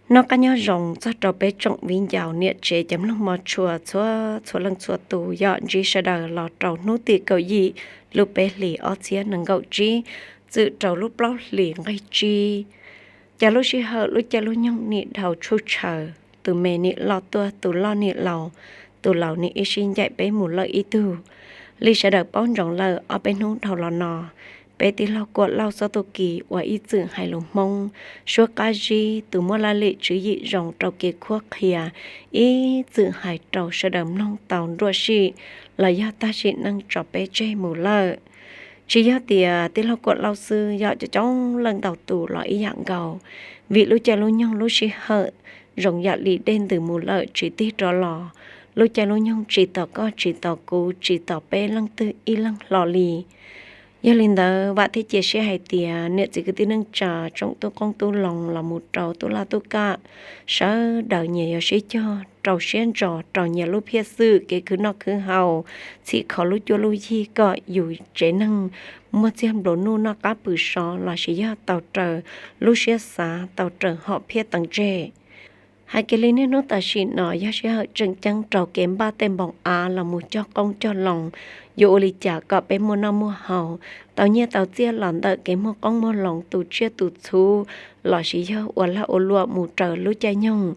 Noj qab nyob zoo txog rau peb tsoom viv ncaus niam tsev cov mloog mov tshua txhua txhua leej txhua tus, yog ntsib sawv daws los rau hnub tim kaum yim lub peb hlis ob txhiab nees nkaum tsib, txwm rau lub plaub hlis nqaij tsib. Cas lub sij hawm lub caij lub nyoog nim dhau tshuj tshaws, tus me nim loj tuaj tus loj nim laus, tus laus nim ib sij ncaim peb mus lawm ib tug. Li sawv daws paub ntsoov lawm, ob peb hnub dhau los no, peb tij laug Kuam Lauj Xob Tuj Kim uas ib txwm hais lus Hmoob suab qab zib, tus muaj laj lim tswv yim zoo rau kev qhuab qhia, ib txwm hais rau sawv daws mloog tau nruab sij los yog tag sim neej tso peb tseg mus lawm. Tsis yog tias tij laug Kuam Lauj xwb, yog cov coob leej ntau tus los ib yam nkaus, vim lub caij lub nyoog lub sij hawm zoo yam li dej ntws mus lawm tsis tig rov los, lub caij lub nyoog tsis tos koj tsis tos kuv tsis tos peb leej twg ib leeg hlo li. Yog li ntawd, vam thiab cia siab hais tias niam txiv kwv tij neej tsa, tsoom tub qoob tub loo los mus rau tub laj tub kam, sawv daws nyias yuav sib cog rau siab ntso rau nyias lub phiaj xwm kev khwv noj khwv haus, txhim kho lub cuab lub yig kom yus tsev neeg muaj txiag nplua nuj noj qab pw so lossis yog tau raws lub siab xav, tau raws hom phiaj teem tseg. Hais kiag li niaj hnub tam sim no yog sij hawm tseem ceeb rau kev npaj tej npoo av los mus cog qoob cog loo, yuav ua li cas kom peb muaj noj muaj haus, tau nyiaj tau txiaj los ntawm kev muag qoob muag loo, tu tsiaj tu txhu lossis yog ua lag ua luam mus raws lub caij nyoog.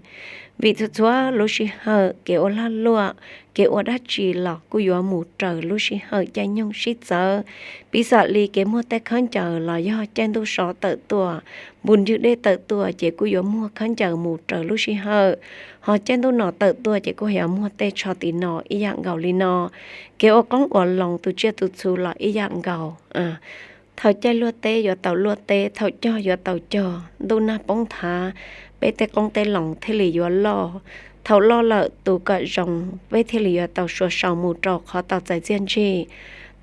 Vim txhua txhua lub sij hawm kev ua lag luam, kev ua dab tsi los kuj yuav mus raws lub sij hawm caij nyoog sib txawv. Piv xam li kev muag tej khaub ncaws los yog caij ntuj so tawm tuaj, npus ntswg dej tawm tuaj ces kuj yuav muag khaub ncaws mus raws lub sij hawm. Ho caij ntuj no tawm tuaj ces kuj yuav muag tej tsho tim no ib yam nkaus li no. Kev ua qoob ua loo, tu tsiaj tu txhu los ib yam nkaus. Thaum caij luaj teb yuav tau luaj teb, thaum cog yuav tau cog, ntuj nag poob nthav, peb tej qoob tej loo thiaj li yuav loj. Thaum loj lawm tu kom zoo, peb thiaj li yuav tau suav sau mus rau qhov tau txais txiaj ntsig.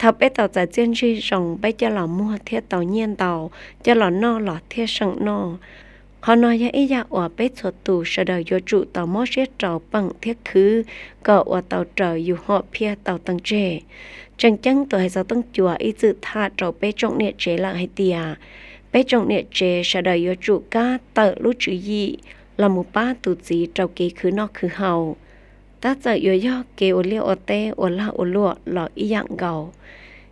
Thaum peb tau txais txiaj ntsig zoo, peb coj los muag thiaj tau nyiaj ntau, coj los noj los thiaj seem noj. Qhov no yog ib yam uas peb txhua tus sawv daws yuav tsum tau mob siab rau peem thiab khwv kom ua tau raws yus hom phiaj tau teem tseg. Tseem ceeb tus hais xov tooj cua ib txwm tham rau peb tsoom niam tsev lawm hais tias, peb tsoom niam tsev sawv daws yuav tsum kab tawm lub tswv yim los mus pab tus txiv rau kev khwv noj khwv haus. Tab txawm yuav yog kev ua liaj ua teb ua lag ua luam los ib yam nkaus.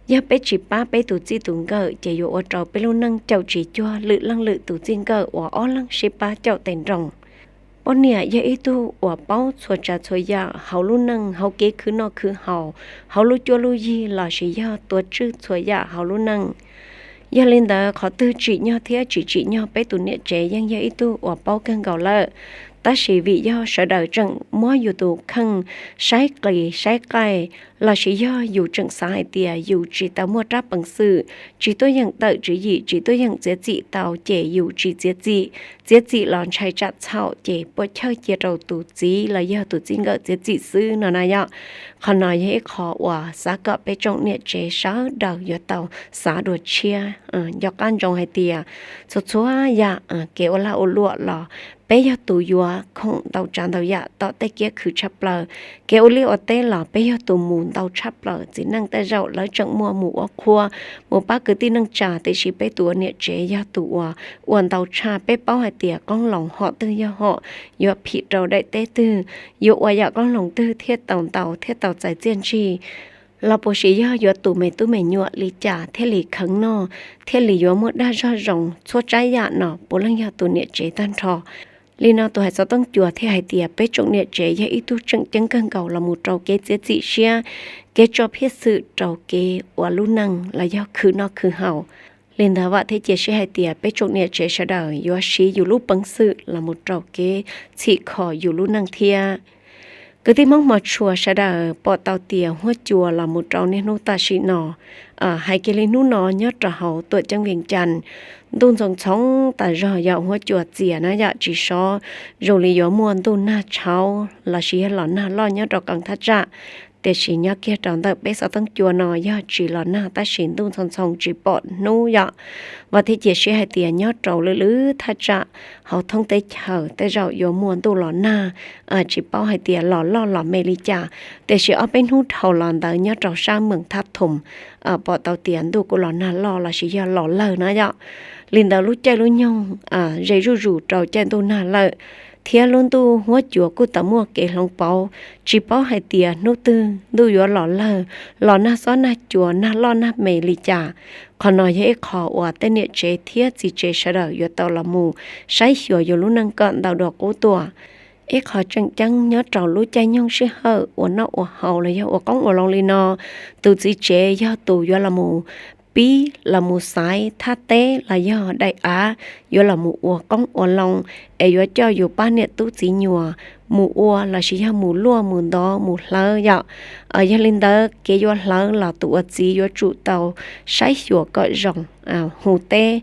Yog peb tsis pab peb tus txij tus nkawm ces yuav ua rau peb lub neej caum tsis cuag lwm leej lwm tus txij nkawm uas ob leeg sib pab caum tes nroos. Poj niam yog ib tug uas paub txhua tsav txhua yam hauv lub neej, hauv kev khwv noj khwv haus, hauv lub cuab lub yig lossis yog tuav tswj txhua yam hauv lub neej. Yog li ntawd, qhov twg tsim nyog thiab tsis tsim nyog peb tus niam tsev yeej yog ib tug uas paub kawg nkaus lawm. Tab sis vim yog sawv daws tseem muab yus tus kheej saib qis saib qaij, lossis yog yus tseem xav hais tias yus tsis tau muaj rab peev xwm, tsis tuaj yeem tawm tswv yim, tsis tuaj yeem txiav txim tau ces yus tsis txiav txim, txiav txim los ntshai tsam txhaum ces puas chawj cia rau tus txiv los yog tus txij nkawm txiav txim xwb no na yom. Qhov no yog ib qho uas xav kom peb tsoom niam tsev sawv daws yuav tau xav dua tshiab. Nco qab ntsoov hais tias txhua txhua yam, kev ua lag ua luam los peb yog tus yuav khoom ntau tsav ntau yam tom tej kiab khwv tshaj plaws. Kev ua liaj ua teb los peb yog tus mus ntau tshaj plaws, txiv neej tej zaum lawv tseem muaj mus ua qhua, mus pab kwv tij neej tsa, tiam sis peb tus ua niam tsev yog tus uas ua ntau tshaj. Peb paub hais tias qoob loo hom twg yog hom yuav phim rau daim teb twg, yuav ua yam qoob loo twg thiaj tau ntau thiaj tau txais txiaj ntsig, los puas sis yog yuav tus me tub me nyuam li cas thiaj li kheev noj, thiaj li yuav muaj dag zog zoo. Txhua tsav yam no puav leej yog tus niam tsev tag nrho. Li no tus hais xov tooj cua thiaj hais tias peb tsoom niam tsev yog ib tug tseem ceeb kawg nkaus los mus rau kev txiav txim siab, kev tso phiaj xwm rau kev ua lub neej los yog khwv noj khwv haus. Li ntawd vam thiab cia siab hais tias peb tsoom niam tsev sawv daws yuav siv yus lub peev xwm los mus rau kev txhim kho yus lub neej thiab. Kwv tij Hmoob hmov tshua sawv daws pom tau tias huab cua los mus rau niaj hnub tam sim no, hais kiag li hnub no nyob rau hauv tuam ceeb Vias Cas, ntuj ntxhoo ntxhoo tas zog, yog huab cua txias na yom, tsis sov, zoo li yuav muaj ntuj nag tshauv lossis yog los nag loj nyob rau qee thaj tsam. Tiam sis nyob kiag rau ntawm peb xov tooj cua no yog tsis los nag tab sis ntuj ntxhoo ntxhoo tsis pom hnub yom. Vam thiab cia siab hais tias nyob rau lwm lwm thaj tsam hauv thoob teb chaws tej zaum yuav muaj ntuj los nag, tsis paub hais tias los loj los me li cas. Tiam sis ob peb hnub dhau los ntawd nyob rau sab Moos Thab Thoom, pom tau tias ntuj kuj los nag loj lossis yog los lawg na yom. Li ntawd lub caij lub nyoog ze zuj zus rau caij ntuj nag lawm, thiab lub ntuj huab cua kuj tau muaj kev hloov pauv, tsis paub hais tias hnub twg ntuj yuav los lawg, los nag xob nag cua nag loj nag me li cas. Qhov no yog ib qho uas tej niam tsev thiab txiv tsev sawv daws yuav tau los mus saib xyuas yus lub neej kom ntau dua qub tuaj. Ib qho tseem ceeb nyob rau lub caij nyoog sij hawm ua noj ua haus los yog ua qoob ua loo li no, tus txiv tsev yog tus yuav los mus pib los mus xaiv thaj teb los yog daim av, yuav los mus ua qoob ua loo, es yuav coj yus pab niam tub txiv nyuam mus ua lossis yog mus luaj mus ntov mus hlawv yom. Yog li ntawd kev yuav hlawv los tus ua txiv yuav tsum tau saib xyuas kom zoo, hu teb,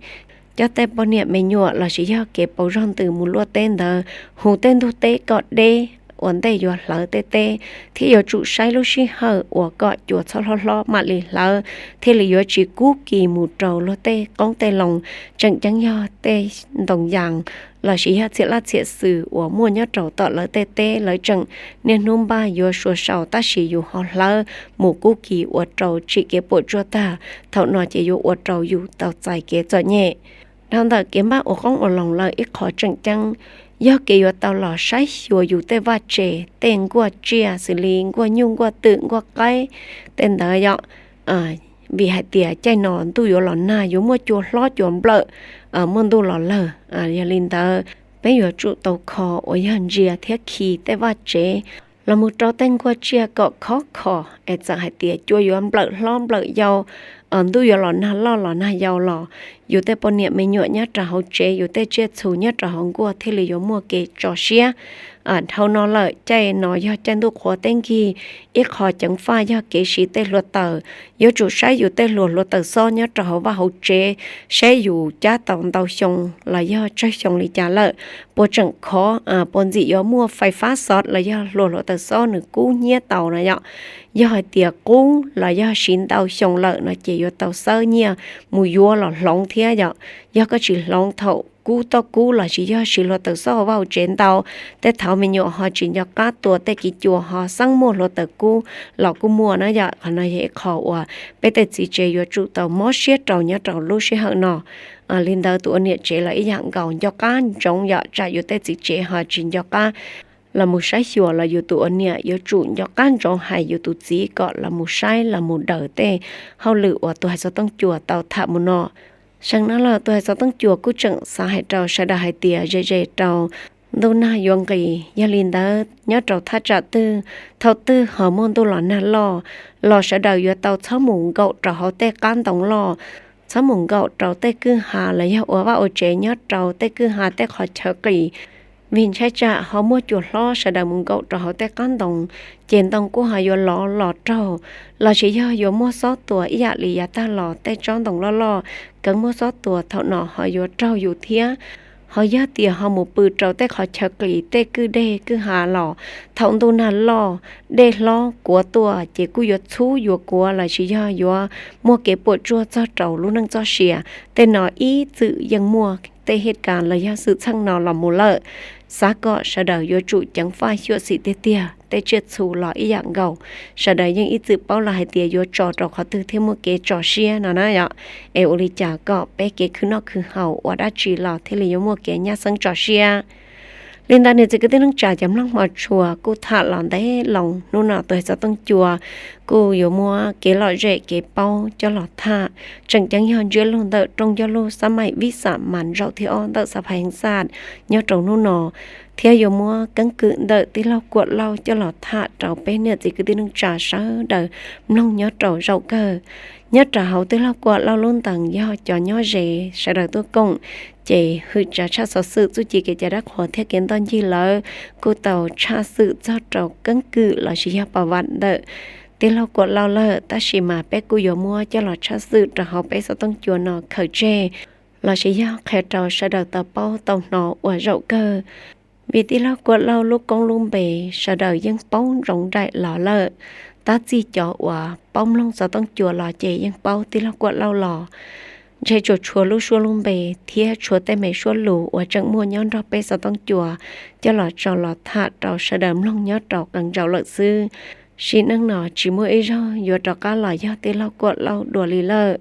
coj tej poj niam me nyuam lossis yog kev pauv zog ntws mus luaj teb ntawd, hu tej ntug teb kom deb ua ntej yuav hlawv tej teb, thiab yuav tsum saib lub sij hawm uas kom cua txhob hlob hlob mam li hlawv, thiaj li yuav tsis kub kis mus rau luag tej qoob tej loo. Tseem ceeb yog tej ntoo yas lossis yog txhiab laj txhiab xwm uas muaj nyob rau tom lawv tej teb, lawv tseem niaj hnub npaj yuav sua sau, tab sis yus ho hlawv mus kub kis ua rau tsim kev puam tsuaj tag, thaum no ces yuav ua rau yus tau txais kev txom nyem. Dhau ntawm kev npaj ua qoob ua loo lawm, ib qho tseem ceeb yog kev yuav tau los saib xyuas yus tej vaj tse, tej nkuaj tsiaj xws li nkuaj nyuj nkuaj twm nkuaj qaib tej ntawd yom. Vim hais tias caij no ntuj yuav los nag yuav muaj cua hlob cua nplawm, muaj ntuj los lawg. Yog li ntawd, peb yuav tsum tau kho uas yog ntsia thiab khi tej vaj tsev los mus rau tej nkuaj tsiaj kom khov kho, es txawm hais tias cua yuav nplawm hlob nplawm yau, ntuj yuav los nag loj los nag yau los, yus tej poj niam me nyuam nyob rau hauv tsev, yus tej tsiaj txhu nyob rau hauv nkuaj thiaj li yuav muaj kev tso siab. Dhau no lawm, caij no yog caij ntuj qhuav teb nkig, ib qho ceev faj yog kev siv tej hluav taws. Yuav tsum saib yus tej hluas hluav taws xob nyob rau hauv vaj hauv tsev, saib yus cab tau ntau xyoo los yog tsawg xyoo li cas lawm, puas tseem khov, puas ntxim yuav muaj fais fab xov los yog hluas hluav taws xob nws kub hnyiab tau na yom. Yog hais tias kub los yog siv ntau xyoo lawm no ces yuav tau xawb nyiaj mus yuav los hloov thiab yom. Yog koj tsis hloov thaum kub toj kub lossis yog siv hluav taws xob hauv vaj hauv tsev ntau, tej thaum me nyuam ho tsis nco qab tua tej kiv cua ho xeeb muaj hluav taws kub los kuj muaj na yom. Qhov no yog ib qho uas peb tej txiv tsev yuav tsum tau mob siab rau nyob rau lub sij hawm no. Li ntawd tus ua niam tsev los ib yam nkaus, nco qab ntsoov yom, tsam yus tej txiv tsev ho tsis nco qab los mus saib xyuas los yus tus ua niam yuav tsum nco qab ntsoov hais yus tus txiv kom los mus saib los mus daws tej hauj lwm uas tus hais xov tooj cua tau tham mus no. Seem no los tus hais xov tooj cua kuj tseem xav hais rau sawv daws hais tias ze ze rau ntuj nag yuav nqis, yog li ntawd nyob rau thaj tsam twg, thaum twg ho muaj ntuj los nag loj los sawv daws yuav tau txhob mus nkaum rau hauv tej qab ntoo loj, txhob mus nkaum rau tej kwj ha los yog ua vaj ua tsev nyob rau tej kwj ha tej qhov chaw qis. Vim ntshai tsam ho muaj cua hlob sawv daws mus nkaum rau hauv tej qab ntoo, ces ntoo kuj ho yuav lov los raug, lossis yog yuav muaj xob tua ib yam li yav tag los tej tsob ntoo loj loj, keev muaj xob tua thaum no ho yuav raug yus thiab. Ho yog tias ho mus pw rau tej qhov chaw qis tej kwj deg kwj ha los, thaum ntuj nag loj, dej hlob kuav tuaj ces kuj yuav txhub yuav kuav lossis yog yuav muaj kev puam tsuaj txog rau lub neej txoj sia. Tej no ib txwm yeej muaj tej hej kas los yog xwm txheej no los mus lawm. Xav kom sawv daws yuav tsum ceev faj xyuam xim tiag tiag, tej tsiaj txhu los ib yam nkaus, sawv daws yeej ib txwm paub lawm hais tias yuav tso rau qhov twg thiaj muaj kev tso siab no na yom. Es ua li cas kom peb kev khwv noj khwv haus ua dab tsi los thiaj li yuav muaj kev nyab xeeb tso siab. Li ntawd niam txiv kwv tij neej tsa cov mloog hmov tshua, kuj tham los ntev loo, hnub no tus hais xov tooj cua kuj yuav muab kev lom zem kev paub coj los tham. Tseem ceeb yog ntsiab lus ntawm rooj ncauj lus xab maim vij xam mas zaum thib ob ntawm xab phais heev xaj nyob rau hnub no, thiab yuav muab keeb kwm ntawm tij laug Kuam Lauj coj los tham rau peb niam txiv kwv tij neej tsa sawv daws mloog nyob rau zaum kawg. Nyob rau hauv tij laug Kuam Lauj lub ntees yog cov nyob ze sawv daws tuaj koom, ces hwm tsav tshaj xov xwm txuj ci kev cai dab qhuas thiab kev ntoj ncig lawm kuj tau tshaj xwm txog rau keeb kwm lossis yog pas vam ntawm tij laug Kuam Lauj lawm, tab sis mas peb kuj yuav muab coj los tshaj xwm rau hauv peb xov tooj cua no khaws tseg lossis yog qhia rau sawv daws tau paub tau hnov ua zaum kawg. Vim tij laug Kuam Lauj lub koob lub npe sawv daws yeej paub ntsoov nraim los lawm, tab txij cov uas paub mloog xov tooj cua los ces yeej paub tij laug Kuam Lauj los. Ntshe tsuas tshuav lub suab lub npe thiab tshuav tej me suab lus uas tseem muaj nyob nrog peb xov tooj cua coj los tso los tham rau sawv daws mloog nyob rau qee zaus lawm xwb. Sim neej no tsis muaj ib zaug yuav rov qab los yog tij laug Kuam Lauj dua li lawm.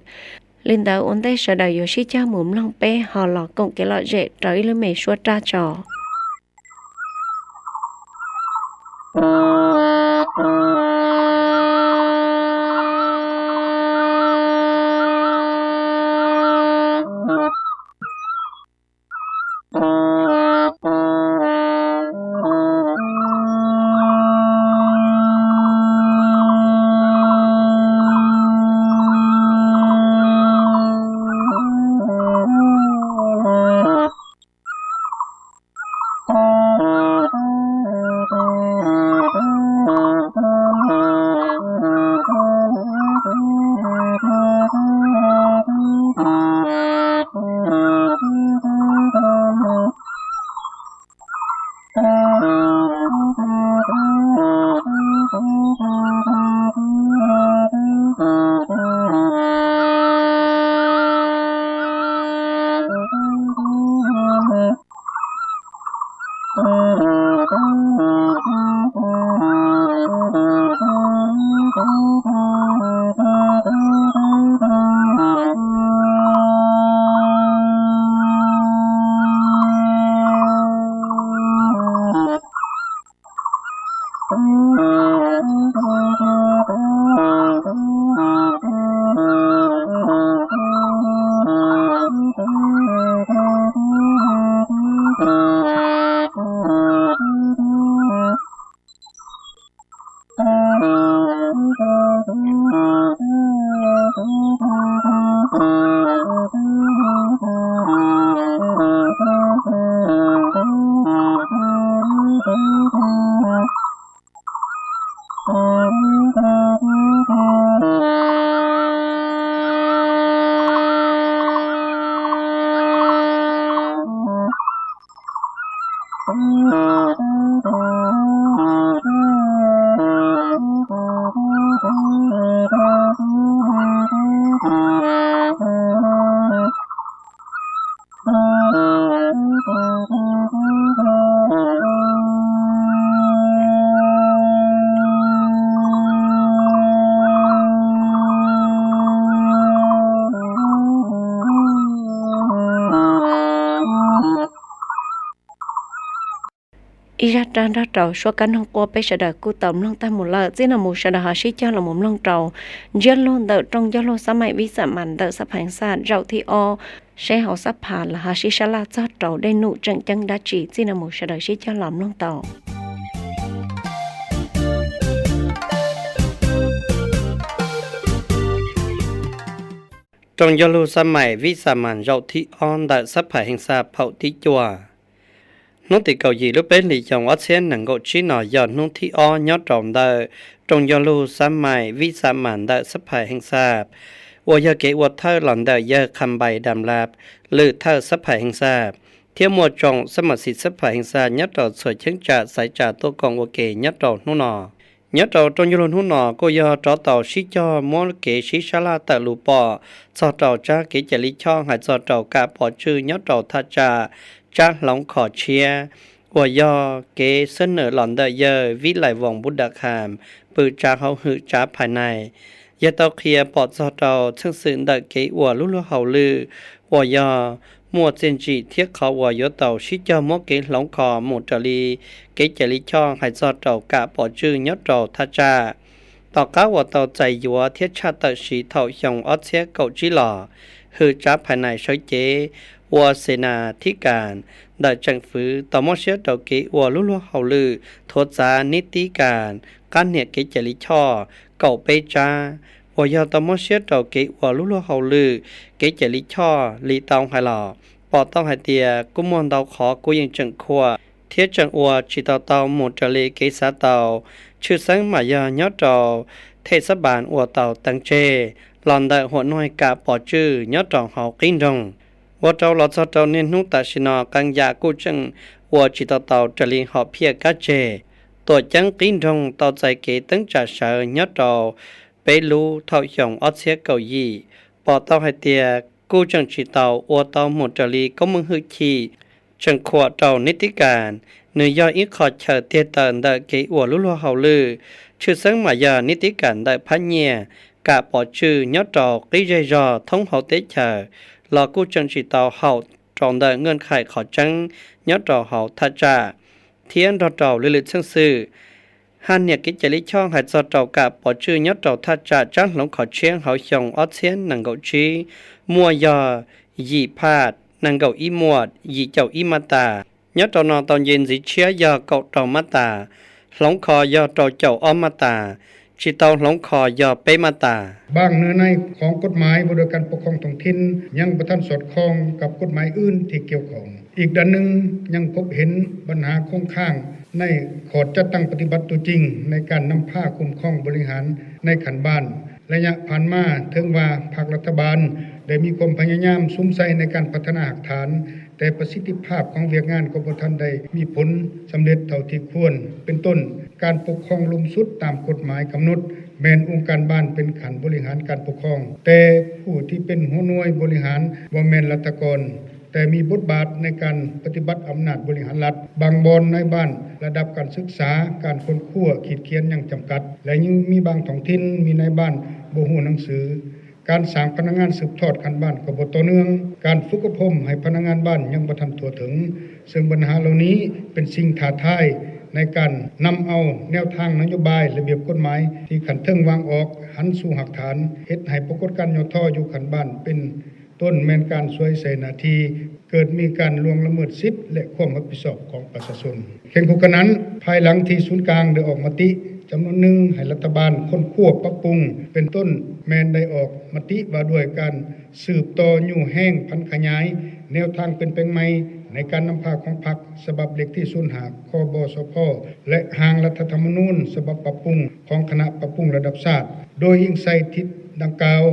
Li ntawd ua ntej sawv daws yuav sib cog mus mloog peb ho los koom kev lom zem rau ib lub me suab raj tso. Ib zaj raj nrog rau suab kab noog quaj peb sawv daws kuj tau mloog tag mus lawm. Txij no mus sawv daws ho sib cog los mus mloog rau ntsiab lus ntawm rooj ncauj lus xab maim vib xam mas ntawm xab phas heev xaj zaum thib ob, seb hauv xab phas lawv ho sib sab laj txog rau dej num tseem ceeb dab tsi. Txij no mus sawv daws sib cog los mloog tau. Rooj ncauj lus xab maim vib xam mas zaum thib ob ntawm xab phas heev xaj phaum thib cuaj. Hnub tim kaum yim lub peb hlis xyoo ob txhiab nees nkaum tsib no yog hnub thib ob nyob rau ntawm rooj ncauj lus xab maim vib xam mas ntawm xab phas heev xaj, uas yog kev ua thawj los ntawm yawg Kham Npais Dam Lab, lwm thawj xab phas heev xaj, thiab muaj tsoom xab mas xis xab phas heev xaj nyob rau txhua cheeb tsam xaiv tsam tuaj koom ua ke nyob rau hnub no. Nyob rau rooj ncauj lus hnub no kuj yog rov tau sib cog muab kev sib sab laj tawm lus pom txog rau tsab kev cai lij choj hais txog rau kam pom tswj nyob rau thaj tsam tsab hloov kho tshiab, uas yog kev xab nawm los ntawm yawg Vib Lais Voos Npub Dam Kham pw tsav hauv hwm tsav phais nais. Yawg tau qhia pom txog rau txheej xwm ntawm kev ua lub luag hauj lwm uas yog muaj txiaj ntsim thiab qhov uas yuav tau sib cog muab kev hloov kho mus raws li kev cai lij choj hais txog rau kam pom tswj nyob rau thaj tsam. Tom qab uas tau txais yuav thiab tshaj tawm siv thaum xyoo ob txhiab kaum tsib los, hwm tsav phais nais sawv cev ua xes nas thib kas ntawm tseem fwv tau mob siab rau kev ua lub luag hauj lwm thuav txav nib tib kas, qab niam kev cai lij choj kaum peb tsab, uas yog tau mob siab rau kev ua lub luag hauj lwm kev cai lij choj li tau hais los, pom tau hais tias kuj muaj ntau qhov kuj yeej tseem khuam thiab tseem ua tsis tau tau mus raws li kev xav tau, tshwj xeeb mas yog nyob rau thej xab npas uas tau teev tseg los ntawm huam nuaj kam pom tswj nyob rau hauv qib nroog. Ua rau los txog rau niaj hnub tam sim no qee yam kuj tseem ua tsis tau tau raws li hom phiaj kab tseg. Tuam ceeb qib nroog tau txais kev teeb tsa sawv nyob rau peb lub thaum xyoo ob txhiab kaum yim, pom tau hais tias kuj tseem tsis tau ua tau mus raws li koob meej hwj chim, tseem khuam rau nib tib kas. Nws yog ib qho chaw tiag taw ntawm kev ua lub luag hauj lwm, tshwj xeeb mas yog nib tib kas ntawm phab nyiaj kam pov tswj nyob rau qib zej zog thoob hauv teb chaws los kuj tseem tsis tau haum rau ntawm nkaj nqhaim qhov tseeb nyob rau hauv thaj tsam thiab nrog rau lwm lwm txheej xwm. Hab niam kev cai lij choj hais txog rau kam pov tswj nyob rau thaj tsam tsab hloov khov tshiab hauv xyoo ob txhiab nees nkaum tsib muaj yog yim phaj nees nkaum ib muaj yim caum ib maj tas. Nyob rau no tau nce ntxiv tshiab yog kaum rau maj tas, hloov kho yog rau caum ob maj tas, tsis tau hloov kho yog peb maj tas. บางเนื้อในของกฎหมายว่าด้วยการปกครองท้องถิ่นยังบ่ทันสอดคล้องกับกฎหมายอื่นที่เกี่ยวข้อง อีกด้านหนึ่งยังพบเห็นปัญหาคงค้างในขอดจัดตั้งปฏิบัติตัวจริงในการนำพาคุ้มครองบริหารในขั้นบ้าน ระยะผ่านมาเถิงว่าพรรครัฐบาลได้มีความพยายามสุมใส่ในการพัฒนาหากฐาน แต่ประสิทธิภาพของเวียกงานก็บ่ทันได้มีผลสำเร็จเท่าที่ควร เป็นต้น การปกครองลุ่มสุดตามกฎหมายกำหนด แม่นองค์การบ้านเป็นขั้นบริหารการปกครอง แต่ผู้ที่เป็นหัวหน่วยบริหารบ่แม่นรัฐกร แต่มีบทบาทในการปฏิบัติอำนาจบริหารรัฐ บางบ่อนนายบ้านระดับการศึกษา การค้นคว้าขีดเขียนยังจำกัด และยังมีบางท้องถิ่นมีนายบ้านบ่ฮู้หนังสือ การสร้างพนักงานสืบทอดขั้นบ้านก็บ่ต่อเนื่อง การฝึกอบรมให้พนักงานบ้านยังบ่ทันทั่วถึง ซึ่งปัญหาเหล่านี้เป็นสิ่งท้าทายในการนำเอาแนวทางนโยบายระเบียบกฎหมายที่ขั้นเทิงวางออกหันสู่หากฐาน เฮ็ดให้ปรากฏการณ์ย่อท้ออยู่ขั้นบ้านเป็นต้นแม่นการสวยใส่หน้าที่ เกิดมีการล่วงละเมิดสิทธิ์และความรับผิดชอบของประชาชน เคียงคู่กันนั้น ภายหลังที่ศูนย์กลางได้ออกมติจำนวนหนึ่งให้รัฐบาลค้นคว้าปรับปรุง เป็นต้นแม่นได้ออกมติว่าด้วยการสืบต่อยุแฮงผันขยายแนวทางเปลี่ยนแปลงใหม่ในการนำพาของพรรคฉบับเลขที่ศูนย์ห้า คบสพ และร่างรัฐธรรมนูญฉบับปรับปรุงของคณะปรับปรุงระดับชาติ โดยอิงใส่ทิศดังกล่าว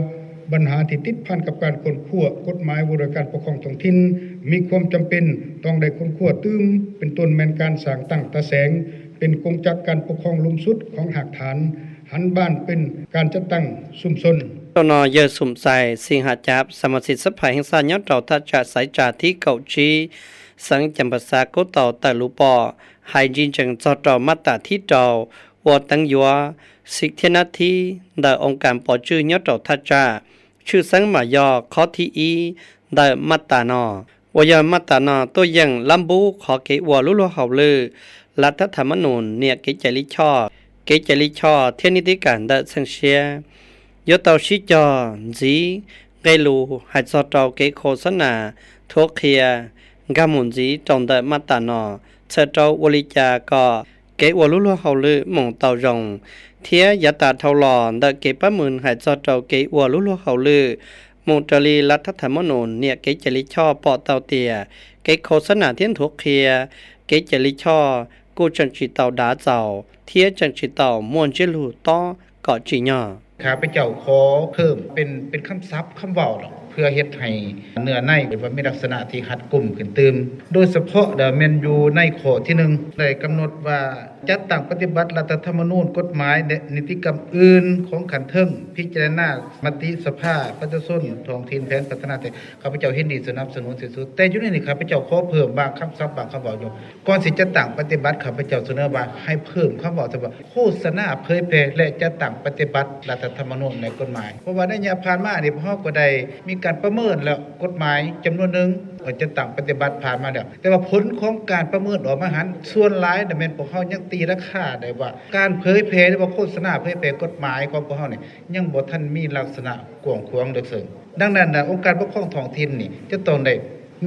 ปัญหาที่ติดพันกับการค้นคว้ากฎหมายว่าด้วยการปกครองท้องถิ่น มีความจำเป็นต้องได้ค้นคว้าตื่ม เป็นต้นแม่นการสร้างตั้งตาแสง เป็นกงจักรการปกครองลุ่มสุดของหากฐาน หันบ้านเป็นการจัดตั้งชุมชน Rau no yawg Xum Xais Xi Ha Cap, สมาชิกสภาแห่งชาติ nyob rau thaj tsam Xaiv Tsa thib kaum tsib, xeev Cas Pas Xav kuj tau tawm lus pom hais ntsis ntsees txog rau maj tas thib rau uas teev yuav xim thiab nab thib ntawm oo kas pov tswj nyob rau thaj tsam, tshwj xeeb mas yog qhov thib ib ntawm maj tas no, uas yog maj tas no tuaj yeem lab npub qhov kev ua lub luag hauj lwm lav thab tham mab num niam kev cai lij choj, kev cai lij choj thiab niam tib kas ntawm txheej siab. Yuav tau sib cog ntxiv nqe lus hais txog rau kev khos xab nas thuav qhia nkag mus ntxiv rau ntawm maj tas no, txhawm rau ua li cas kom kev ua lub luag hauj lwm mus tau zoo, thiab yav tas dhau los ntawm kev pab mws hais txog rau kev ua lub luag hauj lwm mus raws li lav thab tham mab num niam kev cai lij choj pom tau tias kev khos xab nas thiab thuav qhia kev cai lij choj kuj tseem tsis tau dav txaus thiab tseem tsis tau muaj ntsiab lus tob kom tsim nyog. ข้าพเจ้าขอเพิ่มเป็นเป็นคำศัพท์คำเว้าดอก เพื่อเฮ็ดให้เนื้อในว่ามีลักษณะที่รัดกุมขึ้นตื่ม โดยเฉพาะแม่นอยู่ในข้อที่หนึ่ง ได้กำหนดว่าจัดตั้งปฏิบัติรัฐธรรมนูญ กฎหมายและนิติกรรมอื่นของขั้นเทิง พิจารณามติสภาประชาชนท้องถิ่นแผนพัฒนาแต่ ข้าพเจ้าเห็นดีสนับสนุนที่สุด แต่อยู่ในนี้ข้าพเจ้าขอเพิ่มบางคำศัพท์บางคำเว้าอยู่ ก่อนสิจัดตั้งปฏิบัติ ข้าพเจ้าเสนอว่าให้เพิ่มคำเว้าที่ว่าโฆษณาเผยแพร่และจัดตั้งปฏิบัติรัฐธรรมนูญและกฎหมาย เพราะว่าในระยะผ่านมานี่พวกเราก็ได้มีการประเมินแล้วกฎหมายจำนวนหนึ่งก็จัดตั้งปฏิบัติผ่านมาแล้ว แต่ว่าผลของการประเมินออกมาหั้น ส่วนหลายน่ะแม่นพวกเรายังตีราคาได้ว่าการเผยแพร่หรือว่าโฆษณาเผยแพร่กฎหมายของพวกเราเนี่ยยังบ่ทันมีลักษณะกว้างขวางลึกซึ้ง ดังนั้นน่ะองค์การปกครองท้องถิ่นนี่จะต้องได้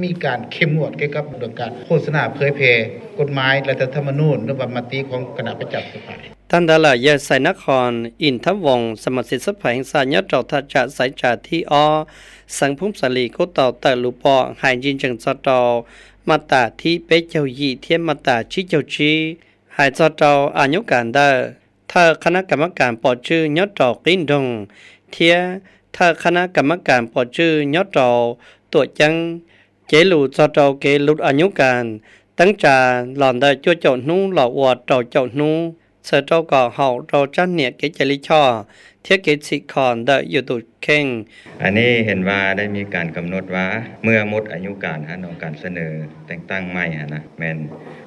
มีการเข้มงวดเกี่ยวกับเรื่องการโฆษณาเผยแพร่กฎหมายรัฐธรรมนูญหรือว่ามติของคณะประจำสภา Tag ntawd lawm, yawg Xais Nab Khos Im Thab Voos, สมาชิกสภาแห่งชาติ nyob rau thaj tsam Xaiv Tsa thib ob, xeev Phoob Xas Lis kuj tau tawm lus pom hais ntsis ntsees txog rau maj tas thib peb caug yim thiab maj tas tsib caug tsib, hais txog rau a nyub kas ntawm thawj qhab nab kas mab kas pov tswj nyob rau qib nroog thiab thawj qhab nab kas mab kas pov tswj nyob rau tuam ceeb. Cev lus txog rau kev lus a nyub kas teeb tsa los ntawm cuaj caum hnub los ua rau caum hnub, txhawm rau kom haum rau tsab niam kev cai lij choj thiab kev txhim kho ntawm yus tus kheej. อันนี้เห็นว่าได้มีการกำหนดว่าเมื่อหมดอายุการของการเสนอแต่งตั้งใหม่นะ แม่น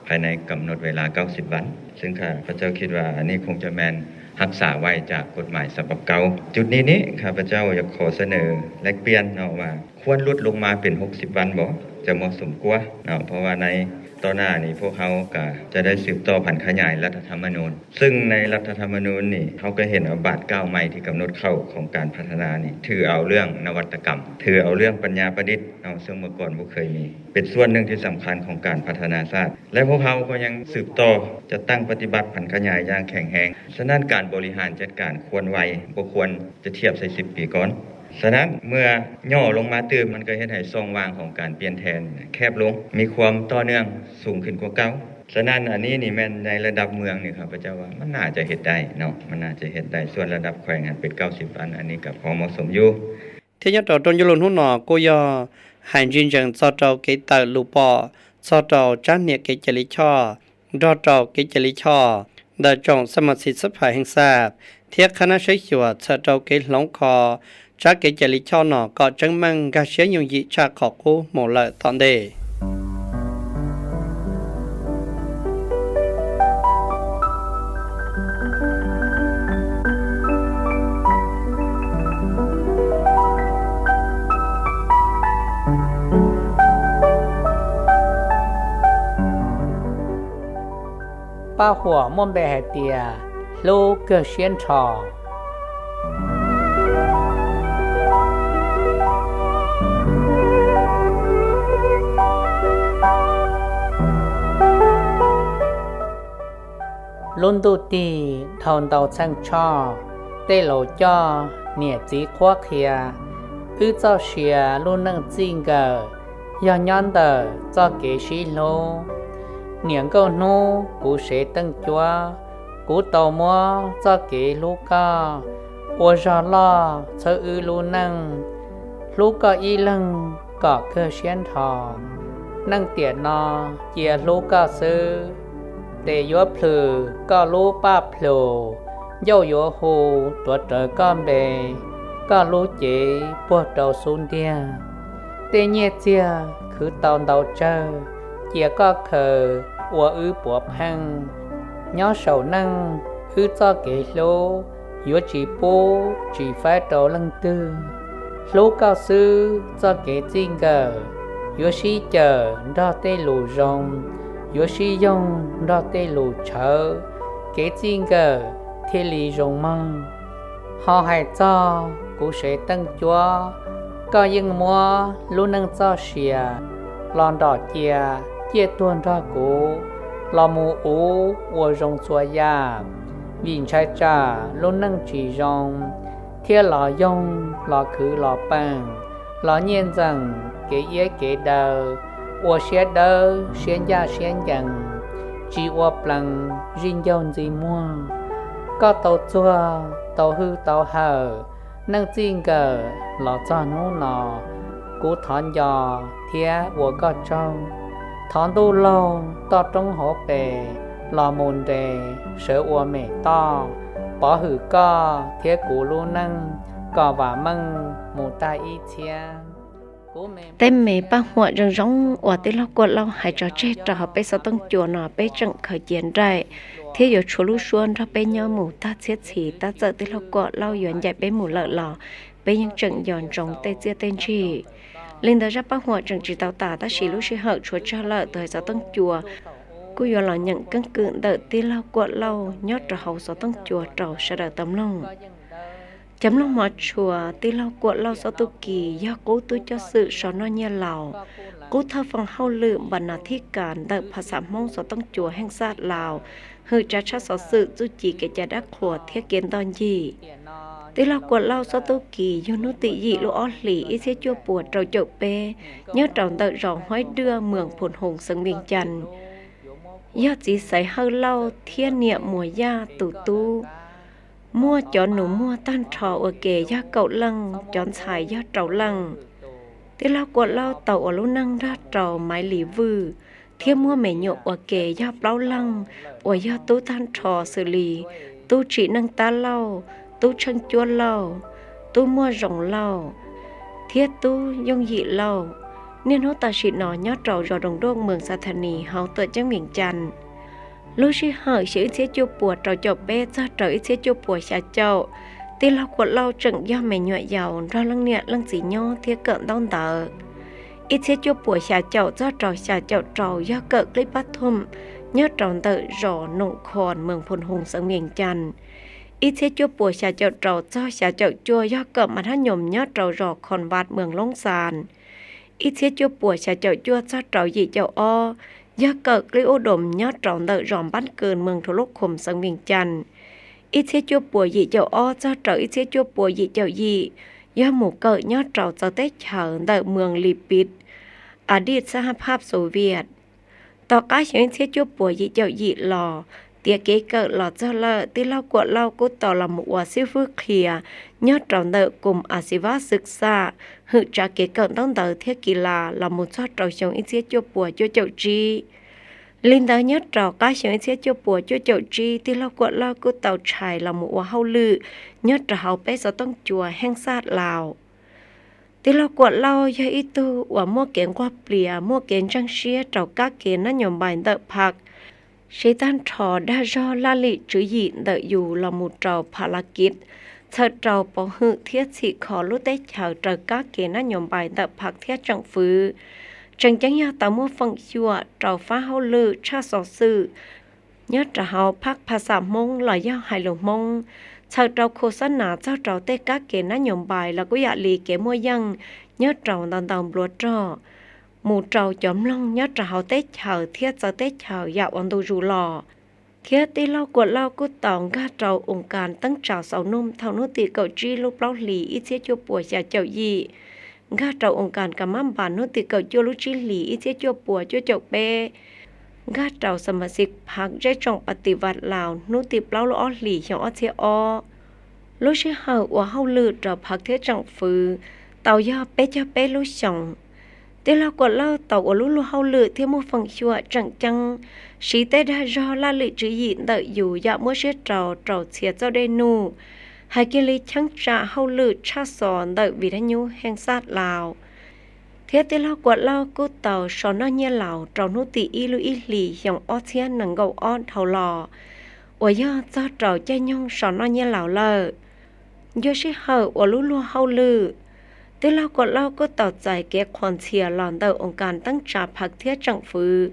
ภายในกำหนดเวลาเก้าสิบวัน ซึ่งข้าพเจ้าคิดว่าอันนี้คงจะแม่น รักษาไว้จากกฎหมายฉบับเก่า จุดนี้นี่ข้าพเจ้าอยากขอเสนอแลกเปลี่ยนเนาะว่าควรลดลงมาเป็นหกสิบวันบ่ จะเหมาะสมกว่าเนาะ เพราะว่าในต่อหน้านี้พวกเฮาก็จะได้สืบต่อผันขยายรัฐธรรมนูญ ซึ่งในรัฐธรรมนูญนี่เฮาก็เห็นว่าบาทก้าวใหม่ที่กำหนดเข้าของการพัฒนานี่ถือเอาเรื่องนวัตกรรม ถือเอาเรื่องปัญญาประดิษฐ์เนาะ ซึ่งเมื่อก่อนบ่เคยมี เป็นส่วนหนึ่งที่สำคัญของการพัฒนาชาติ และพวกเฮาก็ยังสืบต่อจัดตั้งปฏิบัติผันขยายอย่างแข็งแรง ฉะนั้นการบริหารจัดการควรไว บ่ควรจะเทียบใส่สิบปีก่อน ฉะนั้นเมื่อย่อลงมาตื้มมันก็เฮ็ดให้ช่องว่างของการเปลี่ยนแทนแคบลง มีความต่อเนื่องสูงขึ้นกว่าเก่า ฉะนั้นอันนี้นี่แม่นในระดับเมืองนี่ข้าพเจ้าว่ามันน่าจะเฮ็ดได้เนาะ มันน่าจะเฮ็ดได้ ส่วนระดับแขวงหั้นเป็นเก้าสิบวัน อันนี้ก็พอเหมาะสมอยู่ Thiab nyob rau rau nyob lub hnub no kuj yog hais ntsis ntsees txog rau kev tawm lus pom txog rau tsab niam kev cai lij choj, nrog rau kev cai lij choj ntawm tsoom xab mas xis xab phais heej xaj thiab qhab nab saib xyuas txhawm rau kev hloov kho tsab kev cai lij choj no kom tseeb meej nkag siab yooj yim tshaj qhov qub mus lawm tom ntej. Paj huam muaj npe hais tias hlub kawg siab nrho. Lub ntuj tig dhau ntau txheej tshoj, tej laus coj niam txiv qhuab qhia, wb txoj sia lub neej txij nkawm yog nyob ntawm txoj kev sib hlub. Niam nkauj hnub kuv sev teej cuab, kuv tau muab txoj kev hlub koj ua zog loj txhawb wb lub neej. Hlub koj ib leeg kom kawg siab nrho, neej tiam no cia hlub koj xwb. Tes yuav plhws koj lub paj plhus, ncauj yuav hu tuav rawv koj npe, koj lub cev puag rau xub ntiag. Tej nyiaj txiag khwv tau ntau tsawg, cia koj khaws ua wb puav pheej. Nyob saum neej wb txoj kev hlub, yuav tsis pub tsis faib rau leej twg. Hlub koj xwb txoj kev txij nkawm, yuav sib cawm nrog tej lus zoo, yuav sib yoog nrog tej lus tshawv, kev txij nkawm thiaj li zoo mog. Ho hais txog kuv sev teej cuab, koj yeej muab lub neej txoj sia los nrom cia, ciaj tuag nrog kuv los mus ua zoo txhua yam, vim ntshai tsam lub neej tsis zoo, thiaj los yoog los khwv los peem, los nyiaj ntxeem kev iab kev daw, ua siab dawb siab ncaj siab ncees, tsis ua plees zij ncaug ntxi muag. Koj tau txuag tau hwj tau hawm, neej txij nkawm los txog hnub no, kuv thov nco thiab ua koj tsaug. Thov ntuj laug toj roob hauv pes los mus nres sawv ua mem toj, pov hwm koj thiab kuv lub neej kom vam meej mus tag ib txhiab. Tej me paj huam zoo zoo uas tij laug Kuaj Lauj hais tso tseg rau hauv peb xov tooj cua no peb tseem khaws cia nraim, thiab yuav tshuav lub suab nrog peb nyob mus tag txhiab txhis. Tab txawm tij laug Kuaj Lauj yuav ncaim peb mus lawm los peb yeej tseem nco ntsoov tej txiaj tej ntsig. Li ntawd zaj paj huam tseem tsis tau tas, tab sis lub sij hawm tshuav tsawg lawm, tus hais xov tooj cua kuj yuav los nyeem keeb kwm ntawm tij laug Kuaj Lauj nyob rau hauv xov tooj cua rau sawv daws tau mloog. Cov mloog hmov tshua, tij laug Kuaj Lauj Xob Tub Kis yog qub tub coj xwm so noj nyiaj laus, qub thawj foo hauj lwm npa nas thib kas ntawm phas xam Hmoob xov tooj cua heej xaj Laus, hwm tsav tshaj xov xwm, txuj ci kev cai dab qhuas thiab kev ntoj ncig. Tij laug Kuaj Lauj Xob Tub Kis yug hnub tim yim lub ob hlis ib txhiab cuaj puas rau caum peb, nyob rau ntawm zos Huaib Dwaj, moos Phu Hoos, xeev Vias Cas, yog txiv Xaiv Hawj Lauj thiab niam Muas Yaj tus tub. Muaj cov nus muag tag nrho ua ke yog kaum leej, cov ntxhais yog rau leej. Tij laug Kuaj Lauj tau ua lub neej nrog rau Maiv Lis Vwj, thiab muaj me nyuam ua ke yog plaub leej uas yog tub tag nrho xws li Tub Tsim Neej Tab Lauj, Tub Tsheej Cuab Lauj, Tub Muaj Zoo Lauj, thiab Tub Yooj Yim Lauj. Niaj hnub tam sim no nyob rau zos Doos Doj, moos Xas Thas Nis, hauv tuam ceeb Vias Cas. Lub sij hawm xyoo ib txhiab cuaj puas rau caum peb txog rau ib txhiab cuaj puas xya caum, tij laug Kuam Lauj tseem yog me nyuam yaus nrog leej niam leej txiv nyob thiab kawm ntaub ntawv. Ib txhiab cuaj puas xya caum txog rau xya caum rau yog kawm qib pab thum nyob rau ntawm zos Noom Khos, moos Phoos Hoos, xeev Vias Cas. Ib txhiab cuaj puas xya caum rau txog xya caum cuaj yog kawm mas hab nyoos nyob rau zos Khos Vas, moos Loob Xas. Ib txhiab cuaj puas xya caum cuaj txog rau yim caum ob yog kawm qib ub doos nyob rau ntawm zos Npab Kws, moos Thuv Lub Khum, xeev Vias Cas. Ib txhiab cuaj puas yim caum ob txog rau ib txhiab cuaj puas yim caum yim yog mus kawm nyob rau txawv teb chaws ntawm moos Lis Pis, a dij xab hab phab Xov Vias. Tom qab xyoo ib txhiab cuaj puas yim caum yim los, tiav kev kawm los txog lawm, tij laug Kuam Lauj kuj tau los mus ua xib fwb qhia nyob rau ntawm Koos As Xis Vas Xwm Xaj, hwm tsav kev kawm ntaub ntawv thiab kis las los mus txog rau xyoo ib txhiab cuaj puas cuaj caum tsib. Li ntawd nyob rau qab xyoo ib txhiab cuaj puas cuaj caum tsib, tij laug Kuam Lauj kuj tau tshais los mus ua hauj lwm nyob rau hauv peb xov tooj cua Heej Xaj Laus. Tij laug Kuam Lauj yog ib tug uas muaj kev nquag plias, muaj kev ntseeg siab rau kab ke nab nyos npais ntawm Phaj, siv tag nrho dag zog laj lim tswv yim ntawm yus los mus rau Pha La Kis, txhawm rau pauv hwm thiab txhim kho lub teb chaws raws kab ke nab nyos npais ntawm Phaj thiab tsoom fwv. Tseem ceeb yog tau muaj feem xyuam rau fab hauj lwm tshaj xov xwm nyob rau hauv phab phas xam Hmoob los yog hais lus Hmoob, txhawm rau khos xab nas txog rau tej kab ke nab nyos npais los kuj yam li kev muaj yeej nyob rau ntau ntau npluav rog, mus rau cov mloog nyob rau hauv teb chaws thiab txawv teb chaws yam ua ntu zus los. Thiab tij laug Kuam Lauj kuj tau nkag rau oos kas teeb tsa xaus num thaum hnub tim kaum tsib lub plaub hlis ib txhiab cuaj puas xya caum yim, nkag rau oos kas Kas Mab Npas hnub tim kaum cuaj lub tsib hlis ib txhiab cuaj puas cuaj caum peb, nkag rau Xam Mas Xis Phaj zej tsoom Pas Tis Vas Laus hnub tim plaub lub ob hlis xyoo ob txhiab ob. Lub sij hawm ua hauj lwm rau Phaj thiab tsoom fwv tau yog peb caug peb lub xyoos. Tij laug Kuam Lauj tau ua lub luag hauj lwm thiab muaj feem xyuam tseem ceeb, siv tej dag zog laj lim tswv yim ntawm yus yam muab siab rau rau txhia txoj dej nuj, hais kiag li cheeb tsam hauj lwm tshaj xov ntawm Vim Dab Nyub Heej Xaj Laus. Thiab tij laug Kuam Lauj kuj tau so noj nyiaj laus rau hnub tim ib lub ib hlis xyoo ob txhiab nees nkaum ob dhau los, uas yog txog rau caij nyoog so noj nyiaj laus lawm. Ncua sij hawm ua lub luag hauj lwm, tij laug Kuam Lauj kuj tau txais kev qhuas ntxhias los ntawm oos kas teeb tsa Phaj thiab tsoom fwv,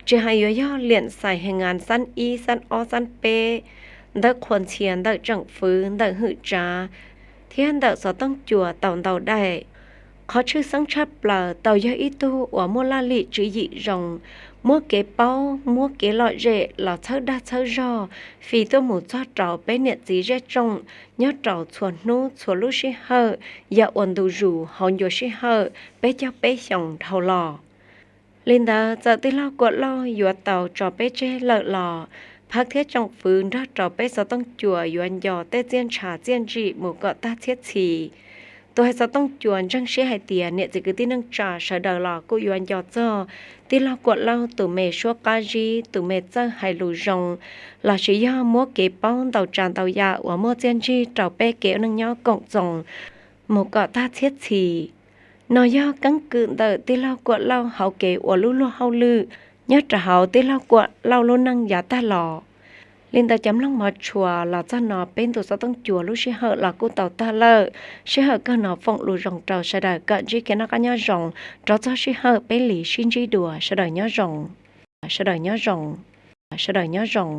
tsis hais yuav yog liam xais hees ngas xab ib xab ob xab peb, ntawv qhuas ntxhias ntawm tsoom fwv ntawm hwm tsav thiab ntawm xov tooj cua tau ntau daim. Qhov tshwj xeeb tshaj plaws tau yog ib tug uas muaj laj lim tswv yim zoo, muab kev paub muab kev lom zem los txhawb dag txhawb zog fij tuaj mus txog rau peb niam txiv zej tsoom nyob rau txhua hnub txhua lub sij hawm yam ua ntu zus hauv ncua sij hawm peb caug peb xyoos dhau los. Li ntawd txawm tij laug Kuam Lauj yuav tau tso peb tseg lawm los, Phaj thiab tsoom fwv nrog rau peb xov tooj cua yuav nco tej txiaj ntsha txiaj ntsim mus kom tag txhiab txhis. Tus hais xov tooj cua ntseeg siab hais tias niam txiv kwv tij neej tsa sawv daws los kuj yuav nco txog tij laug Kuam Lauj tus me suab qab zib, tus me txawj hais lus zoo, lossis yog muab kev paub ntau tsav ntau yam uas muaj txiaj ntsig rau peb kev ua neej nyob koom txoos mus kom tag txhiab txhis. No yog keeb kwm ntawm tij laug Kuam Lauj hauv kev ua lub luag hauj lwm nyob rau hauv tij laug Kuam Lauj lub neej yav tag los. Li ntawd cov mloog mov tshua, los txog no peb ntu xov tooj cua lub sij hawm los kuj tau tag lawm. Sij hawm kawg no foom lus zoo rau sawv daws kom ntsib kev noj qab nyob zoo, rov txog sij hawm peb li sib ntsib dua. Sawv daws nyob zoo. Sawv daws nyob zoo. Sawv daws nyob zoo.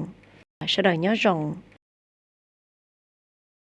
Sawv daws nyob zoo.